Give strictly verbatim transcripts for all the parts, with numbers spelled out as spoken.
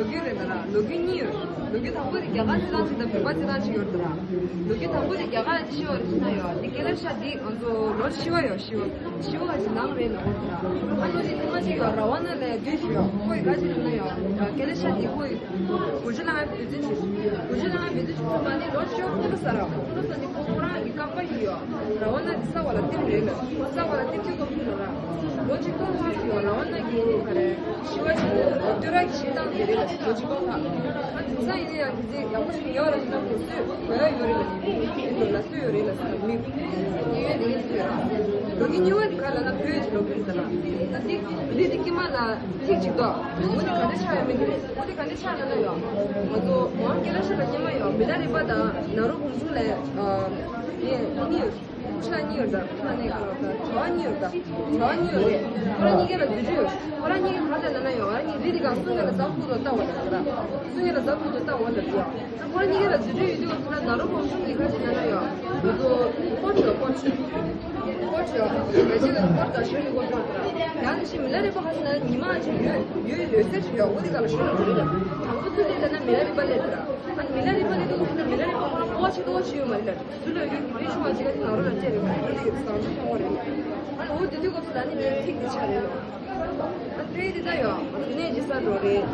རྒྱུད་རེད་ད་ར། ལོ་རྒྱུས་གཉིས་ཡོད། ལོ་རྒྱུས་དང་པོ་དེ་རྒྱ་གར་རྩི་ཐང་ཅིག་དང་བོད་པ་རྩི་ཐང་ཅིག་ཡོད་ད་ར། ལོ་རྒྱུས་དང་པོ་དེ་རྒྱ་གར་ཅི་ཡོད་རེད་ཟེར་ན་ཡོད། དེ་ཀེ་ལེ་ཤ་འདི་ང་ཚོ་ལོ་ཤི་བ་ཡོད། ཤི་བ། ཤི་བ་ག་ཅིག་ནང་རེད་ལ་འོ་ད་ར། ཨ་ལོ་དེ་ཐེངས་མ་ཅིག་ཡོད། ར་ཝ་ན་ལ་བདུད་ཅིག་ཡོད། ཁོ་ཡི་ག་ཅིག་རེད་ན་ཡོད། ཀེ་ལེ་ཤ་འདི་ཁོ་ཡི་གུ་ཇི་ལ་ང་བདུད་ཅིག་བདུད་ཅིག་ལ་ང་བདུད་ཅིག་ཚོ་མ་ནི་ལོ་ཤི་བ་ཁོ་ལ་ས་ར་ཁོ་ལ་ས་ནི་ཁོ་ཁོ་རང་གི་རྐང་པ་ཡི་ཡོད། ར་ཝ་ན་གི་ས་བ་ལ་བསྟིམ་རེད་ལ། ས་བ་ལ་བསྟིམ་གྱི་ཀོ་ཕུ་ལ་ར། ལོ་གཅིག་སྟོང་ལྷག་ཡོད། ར་ཝ་ན་གི་ག་རེ། ཤི་བ་ཅིག་ལ་བདུད་ར་གི་ཤི་སྟངས་དེ་རེད་ལ། ལོ་གཅིག་སྟོང་ལྷག་ཨ་དེང་སང་ཡིན་ན་ཡང་གི་ཚིག་ཡག་པོ་ཞིག་ཉོ་ར་ཞིག་ན་གོ་སུས་གོ་ཡ་ཡོད་རེད་ལ། ཡིན་འདུག་ལ་སུས་ཡོད་རེད་ལ་ས་མི་ཡོད་རེད་ཡིན་ཟེར་ར། ལོ་གི་ཉི་བ་དེ་ག་ལ་ན་བོད་ཀྱི་ལོ་རྒྱུས་ཟེར་ལ། ད་ཏིག་ཏིག་ཏིག་ཀི་མ་ལ་ཐིག་ཅིག་དོ། མོ་དེ་ག་འདྲ་ཆགས་ཡོད་མིན་གི་རེད། མོ་དེ་ག་འདྲ་ཆགས་ལ་ན་ཡོད། ང་ཚོ་མོ་ཧང་ཀེ་ལ་ཤ་ལ་སྐྱེས་མ་ཡོད། མི་ལ་རས་པ་དང་ན་རོ་བུམ་ཆུང་ལས་ཨ་ཡེ་གཉིས་ཡོད། ཁོ་ཤ་གཉིས་ཡོད་ད། ཁོ་ནས་ག་ལ་ད་བྱ་བ་གཉིས་ཡོད་ད། བྱ་བ་གཉིས་ཡོད་རེད། ཁོ་རང་གཉིས་ཀ་ལ་རྫུ་འཕྲུལ་ཡོད། ཁོ་རང་གཉིས་ཀ་ག་ལ་ན་ན་ཡོད། ང་རང་གཉིས་རི་དེ་ག་སུ་ངེ་ལ་ཟ་ཁུ་རོ་ལྟ་བ་ལ་ད། སུ་ངེ་ལ་ཟ་ཁུ་རོ་ལྟ་བ་ལ་ད། ཁོ་རང་གཉིས་ཀ་ལ་རྫུ་འཕྲུལ་ཡོད་དུས་ཁོ་ན་ན་རོ་བུམ་ཆུང་གི་ག་ཅིག་ན་ན་ཡོད། ཁོ་ཚོ་ཀོ་ཆོ་ཀོ་ཆོ། ཀོ་ཆོ། ཡ་ཅི་ལ་ཀོ་ད་ཤོད་ནི་ཀོ་ཆོ་ད། ཡང་ནི་ཤི་མི་ལ་རས་པ་ཧ་སི་ན་ཉི་མ་ཅིག་ཡོད་ཡོད་ཡོད་ཟེར་ཅིག་ཡོད། འོ་དེ་ག་ལ་ཤོད་ལ་འགྲོ་རེད་ལ། དང་པོ་ཚུ་ལས་ལ་ན་མི་ལ་རས་པ་ལས་ད། ཨ་མི་ལ་རས་པ་ལས་དུས་ཁོ་ན་མི་ལ་རས་པ་ཁོ་རང་ཀོ་ཆི་ཀོ་ཆི་ཡོད་མ་རེད་ལ། ཚུར་ལ་ཡོད་རེད་ཤོག་ཨ་ཅི་ག་ཅི་ན་རོ་ལ་བཅད་རེད་མ་རེད། དེ་གི་བཟང་ཆ་ཐོང་བ་རེད། ཨ་ལོ་འོ་དེ་དུས་སྐབས་སུ་ལ་ནི་ངའི་ཚིག་འདི་ཆ་རེད་ལ། ཨ་ཕེ་དེ་ད་ཡོད། ཨ་ནི་ནས་ཇི་ས་འགྲོ་རེད།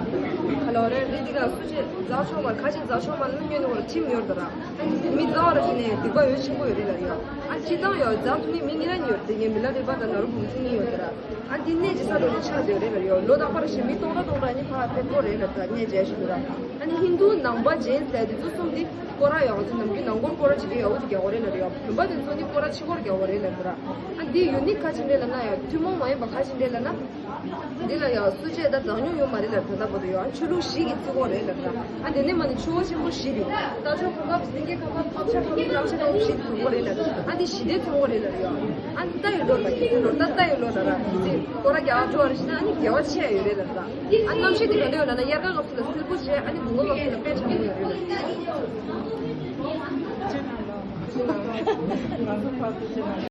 ཁ་ལོ་རེད་རེད་འདི་ག་སུ་ཅི་ཛ་ཆོག་མ་ཁ་ཅིག་ཛ་ཆོག་མ་ལ་ནི་ཉོན་ནི་བར་ཁྱིམ་ཡོད་ད་ར། ཨ་ནི་མི་ཛ་བ་ར་ཅི་ནས་སྡིག་པ་ཡོད་ཆེན་པོ་ཡོད་རེད་ལ་ཡོད། ཨ་ཅི་ཙང་ཡོད་ཛ་ཐུ་ནི་མི་ཉི་ར་ཉོར་དེ་ངའི་མི་ལ་རེད་པ་ད་ན་རོ་བུམ་ཆུང་ནི་ཡོད་ད་ར། ཨ་འདི་ནས་ཇི་ས་འགྲོ་རེད་ཆ་དེ་རེད་ལ་ཡོད། ལོ་དང་པ་ར་ཞིག་མི་སྟོང་ར་སྟོང་ར་ནི་ཕ་ཕེ་ཀོ་རེད་ལ་ད་ནས་ཇི་ཞིག་ད་ར། ཨ་ནི་ཧིན་དུ་ནང་པ་ཇེན་ཟེར་དེ་ཚོ་གསུམ་དེ། སྐོར་ར་ཡོང་ཚེ་ནམ་རྒྱུན་ནང་སྐོར་སྐོར་ར་བྱེད་ཀྱི་ཡོད། འོ་དེ་རྒྱག་གོ་རེད་ལབ་ཡོད། བོད་པ་དེ་ཚོ་ནི་སྐོར་ར་ཕྱི་སྐོར་རྒྱག་གོ་རེད་ལབ་ཡོད་ར། ཨ་འདི་ཡུ་ནིག་ག་ཅི་འདྲ་ལབ་ན་ཡང་ཐུན་མོང་མ་ཡིན་པ་ག་ཅི་འདྲ་ལབ་ན། འདི་ལ་ཡང་སུ་ཅེ་ད་བདག་ཉོ་ཡོད་མ་རེད་ལབ་ད་ལྟ་བར་དུ་ཡོད། ཨ་ཆོས་ལུགས་བཞི་གི་རྩི་གོ་རེད་ལབ་ད། ཨ་དེ་ནས་མ་ནི་ཆུ་བོ་ཆེན་པོ་བཞི་རེད། རྟ་མཆོག་གོ་ཁབ་སེང་གེ་ཁ་ཁབ་ཕག་ཤ་ཁ་ཁབ་གླང་ཤ་ཁ་ཁབ་བཞི་དེ་ཐོན་གོ་རེད་ལབ། ཨ་འདི་ཞི་བདེ་ཐོན་གོ་རེད་ལབ་ཡོད། ཨ་འདི་ལྟ་ཡོད་ལོ་ལ་ཡིན་ལོ་ད་ལྟ་ཡོད་ལོ་ད་ར། འདི་སྐོར་ར་རྒྱག་འགྲོ་བ་རེད་ཤི་ན་ཨ་ནི་དགེ་བ་ཆེ་ཡ་ཡོད་རེད་ལབ་ད། ཨ་གནམ་གཤིས་དེ་ག་འདྲ་ཡོད་ལབ་ན་དབྱར་ཁ་སྐབས་སུ་ལ་སིལ་བུ་བྱས། ཨ་ནི་དགུན་ཁ་སྐབས་སུ་ལ་དཔེ་ཆ་མོ་ཡོད་རེད་ལ།